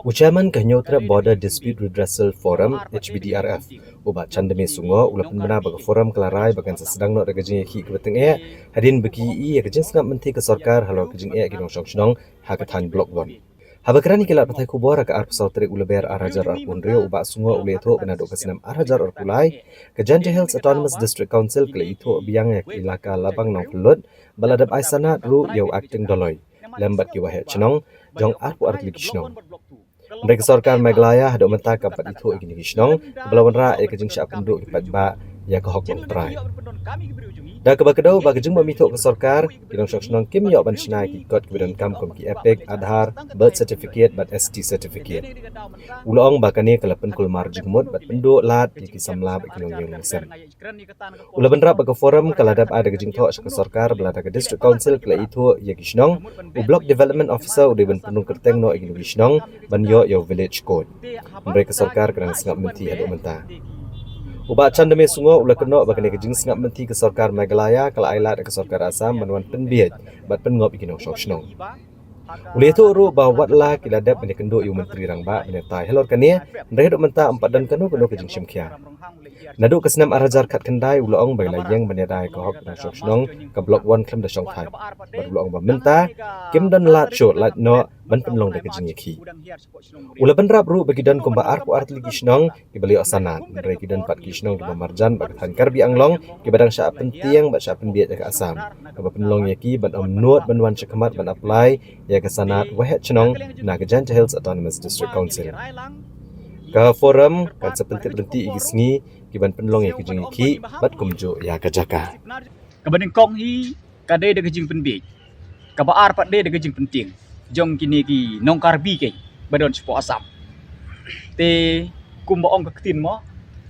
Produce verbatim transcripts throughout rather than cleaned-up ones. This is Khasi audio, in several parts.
U Chairman ka Hynñiewtrep Border Dispute Redressal Forum, H B D R F, u Bah Chandame Sungoh, u la pynbna ba ka forum ka la rai ba kan sa sdang noh da ka jingïakhih kaba tyngeh hadien ba ki ïohi ïa ka jingsngap mynthi ka sorkar halor ka jingeh ki nongshong shnong ha ka thaiñ Block One. Haba kren ïa ki lad pathai khubor ha ka arphew saw tarik u Lber ar hajar arphew hynriew, u Bah Sungoh u la ïathuh ba naduh ka snem ar hajar arphew lai, ka Jaintia Hills Autonomous District Council ka la ithuh biang ïa ka ilaka Labang Nongpynlut ba la dep ai sanad ruh ïa u Acting Doloi lem bad ki waheh chnong jong arphew ar tylli ki shnong. Hynrei ka sorkar Meghalaya haduh mynta kam pat ithuh ïa kine ki shnong kiba la wanrah ïa ka jingshah pynduh ki paidbah ïa ka hok longtrai. Da kaba kdew ba ka jingbym ithuh ka sorkar, ki nongshong shnong kim ïoh ban shna ïa ki kot kiba donkam kum ki EPIC, Aadhaar, Birth Certificate bad S T Certificate. U la ong ba kane ka la pynkulmar jingmut bad pynduh lad ïa ki samla bad ki nongïing nongsem. U la bynrap ba ka forum ka la dep ai da ka jingthoh sha ka sorkar ba lada ka District Council ka la ithuh ïa ki shnong, u Block Development Officer u dei ban pynrung kyrteng noh ïa kine ki shnong ban ïoh ïa u Village Code. Hynrei ka sorkar ka dang sngap mynthi haduh mynta. U Bah Chandame Sungoh u la kynnoh ba kane ka jingsngap mynthi ka sorkar Meghalaya ka la ai lad ïa ka sorkar Assam ban wan pynbieit bad pynngop ïa ki nongshong shnong. U la ïathuh ruh ba wat la ki la dep ban ïakynduh ïa u Myntri Rangbah ban ïatai halor kane, hynrei haduh mynta ym pat don kano kano ka jingshim khia. Naduh ka snem ar hajar khatkhyndai u la ong ba la ïeng ban ïada ïa ka hok ki nongshong shnong ka Block One khlem da shong thait. Bad u la ong ba mynta kim don lad shuh lad noh ban pynlong da ka jingïakhih. U la bynrap ruh ba ki don kumba arphew ar tylli ki shnong kiba la ïoh sanad, hynrei ki don pat ki shnong kiba marjan bad ka thaiñ Karbi Anglong kiba dang shah pyntieng bad shah pynbieit ïa ka Assam, kaba pynlong ïa ki ban ym nud ban wan shakhmat ban apply ïa ka sanad waheh chnong na ka Jaintia Hills Autonomous District Council. Ka forum kan sa pyntip lynti ïa ki sngi kiban pynlong ïa ka jingïakhih bad kumjuh ïa ka jaka. Kaba nyngkong hi ka dei da ka jingpynbieit. Kaba ar pat dei da ka jingpyntieng jong kine ki nong Karbi keiñ ba don shapoh Assam. Te kumba ong ka ktien mo,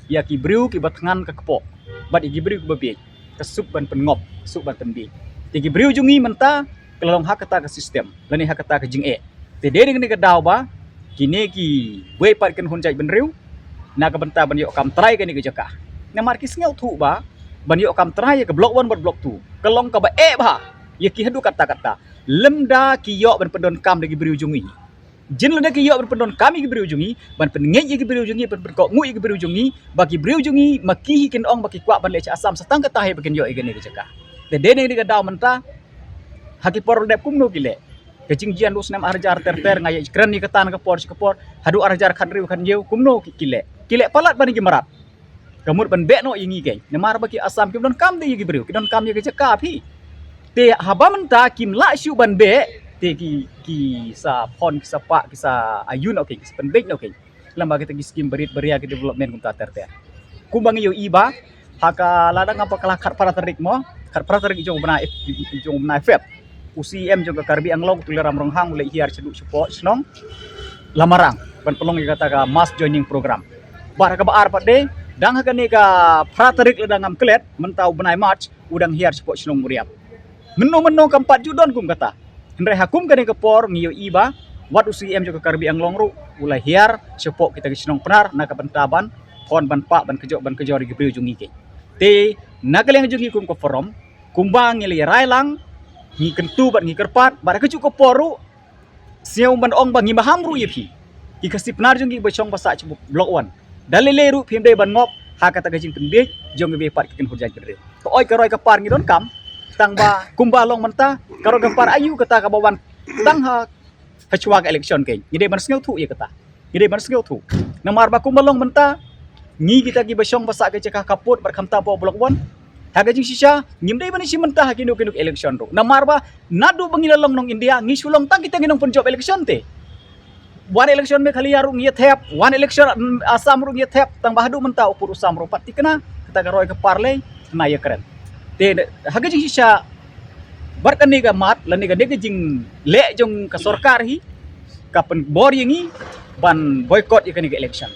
ïa ki briew kiba thngan ka kpoh bad ïa ki briew kiba bieit ka suk ban pynngop, ka suk ban pynbieit. Te ki briew jong ngi mynta ka la long ha kata ka system lane ha kata ka jingeh. Te dei na kane ka daw ba kine ki wei pat ki kynhun jaitbynriew na ka bynta ban ïoh kam trai kane ka jaka. Namar ki sngewthuh ba ban ïoh kam trai ïa ka Block One bad Block Two ka long kaba eh bha ïa ki haduh katta katta. Lymda ki ïoh ban pyndonkam da ki briew jong ngi. Jin lada ki ïoh ban pyndonkam ïa ki briew jong ngi, ban pynngeit ïa ki briew jong ngi, ban pynkohnguh ïa ki briew jong ngi, ba ki briew jong ngi ma ki hi kin ong ba ki kwah ban leit sha Assam sa tang kata hi ba kin ïoh ïa kane ka jaka. Te dei na kane ka daw mynta ha ki por dep kumno ki leh. Ka jingjian u snem ar hajar ter ter nga ïa kren ïa kata na ka por sha ka por, haduh ar hajar khathynriew khathynñiew kumno ki, ki leh. Ki leh palat ban ki mrad. Ka mut ban beh noh ïa ngi keiñ. Namar ba ki Assam kim donkam de ïa ki briew, ki donkam ïa ka jaka phi. Te haba mynta kim lah shuh ban beh, te ki, ki sa phon, ki sa pah, ki sa aiu noh keiñ, ki sa pynbeit noh keiñ. Lem bad kita ki skim barit baria ki development kumta ter ter. Kumba ngi ïohi ba ha ka, lada ngam bakla, khatphra tarik mo, khatphra tarik jong u bnai, jong u bnai Feb, u C E M jong ka Karbi Anglong Tuliram Ronghang u la hiar shaduh shapoh shnong Lamarang ban pynlong ïa kata ka mass joining program. Bad ha kaba ar pat de, dang ha kane ka phra tarik lada ngam klet, mynta u bnai March u dang hiar shapoh shnong Mawriap. Mynno mynno kam pat ju don kum kata. Hynrei ha kum kane ka por ngi ïohi ba wat u C E M jong ka Karbi Anglong ruh u la hiar shapoh kita ki shnong Pnar na ka bynta ban phon, ban pah, ban kjot, ban kjot ïa ki briew jong ngi keiñ. Te na ka liang jong ngi kum ka forum, kumba ngi la rai lang, ngi kyntu bad ngi kyrpad, bad ha kajuh ka por ruh sngew ban ong ba ngi maham ruh ïa phi, ki Khasi Pnar jong ngi ba shong ba sah sha Block One. Da lei lei ruh phim dei ban ngop ha kata ka jingpynbieit jong kiwei pat ki kynhun jaitbynriew. Ka oid ka roi ka par ngi donkam, tang ba kumba long mynta, ka roi ka par aiu kata kaba wan tang ha, ha shuwa ka election keiñ. Ngi dei ban sngewthuh ïa kata. Ngi dei ban sngewthuh. Namar ba kumba long mynta, ngi kita kiba shong ba sah ka jaka khappud bad khamtam hapoh Block One, ha ka jingshisha ngim dei ban ïashim bynta ha kino kino ki election ruh. Namar ba naduh ba ngi la long nong India, ngi shu long tang kita ngi nongpynjop election te. Wan election Meghalaya ruh ngi ïa thep, wan election, mm, Assam ruh ngi ïa thep, tang ba haduh mynta u pud u sam ruh pat thikna, kata ka roi ka par lei hana ïa kren. Te ha ka jingshisha bad kane ka mat lane kane ka jingleh jong ka sorkar hi ka pynbor ïa ngi ban boycott ïa kane ka election.